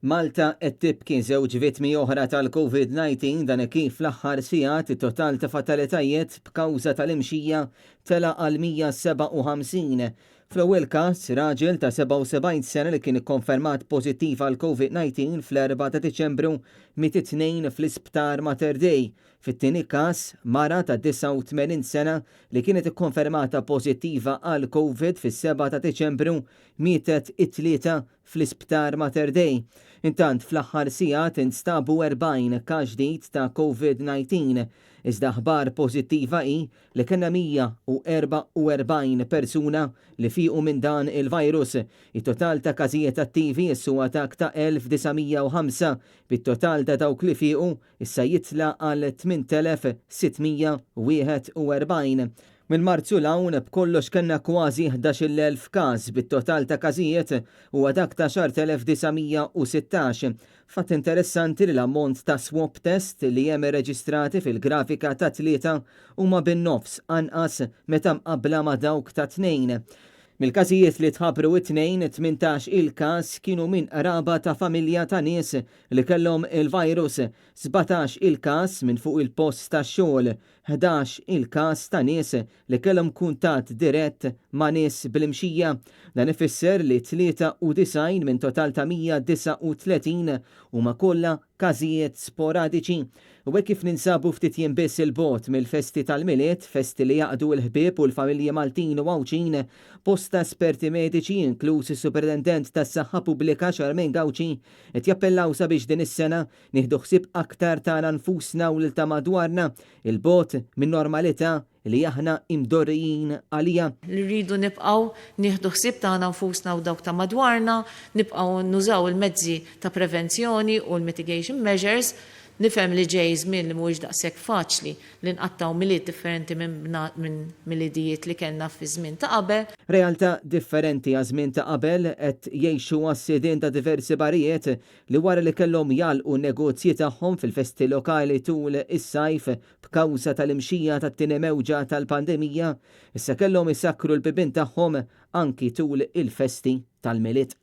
Malta qed tibki żewġ vittmi oħra tal-Covid-19 dan hekk kif fl-aħħar sigħat it-total ta' fatalitajiet b'kawża tal-imxija tela' għal 157. Fl-ewwel każ, raġel ta' 77 sena li kien ikkonfermat pożittiv għall-Covid-19 fl-4 ta' Diċembru miet it-Tnejn fl-Isptar Mater Dei. Fit-tieni każ, mara ta' 89 sena li kienet ikkonfermata pożittiva għall-Covid fis-7 ta' Diċembru mietet it-Tlieta fl-Isptar Mater Dei. Intant, fl-aħħar sigħat instabu 40 każ ġdid ta' Covid-19. Iżda aħbar pożittiva hi li kellna 144 persuna li fiequ minn dan il-virus. It-total ta' każijiet attivi issa huwa dak ta' 1,905, bit-total ta' dawk li fiequ issa jitla' għal 8,641. Minn Marzu 'l hawn, b'kollox kellna kważi 11,000 każ, bit-total ta' każijiet huwa dak ta' 10,916. Fatt interessanti li l-ammont ta' swab test li hemm irreġistrati fil-grafika tat-Tlieta huma bin-nofs anqas meta mqabbla ma' dawk tat-Tnejn. Mill-każijiet li tħabbru it-Tnejn, 18 il-każ kienu minn qraba ta' familja ta' nies li kellhom il-virus, 17 il-każ minn fuq il-post tax-xogħol, 11 il-każ ta' nies li kellhom kuntatt dirett ma' nies bl-imxija. Dan ifisser li 93 minn total ta' 139 huma kollha każijiet sporadiċi. U hekk kif ninsabu ftit jiem biss 'il bogħod mill-festi tal-Milied, festi li jgħaqqdu l-ħbieb u l-familji Maltin u Għawdxin, bosta esperti mediċi, inkluż is-Superintendent tas-Saħħa Pubblika Charmaine Gauci, qed jappellaw sabiex din is-sena Nieħdu ħsieb aktar tagħna nfusna u lil ta' madwarna, 'il bogħod min-normalità li aħna imdorrijin għaliha. Li rridu nibqgħu nieħdu ħsieb tagħna nfusna u dawk ta' madwarna, nibqgħu nużaw il-mezzi ta' prevenzjoni u l-mitigation measures. Nifhem li ġej żmien li mhuwiex daqshekk faċli li nqattgħu Milied differenti minn Miliedijiet li kellna fiż-żmien ta' qabel. Realtà differenti għaż-żmien ta' qabel qed jgħixuha s-sidien ta' diversi barijiet li wara li kellhom jagħlqu n-negozji tagħhom fil-festi lokali tul is-sajf b'kawża tal-imxija tat-tieni mewġa tal-pandemija, issa kellhom isakkru l-bibien tagħhom anki tul il-festi tal-Milied.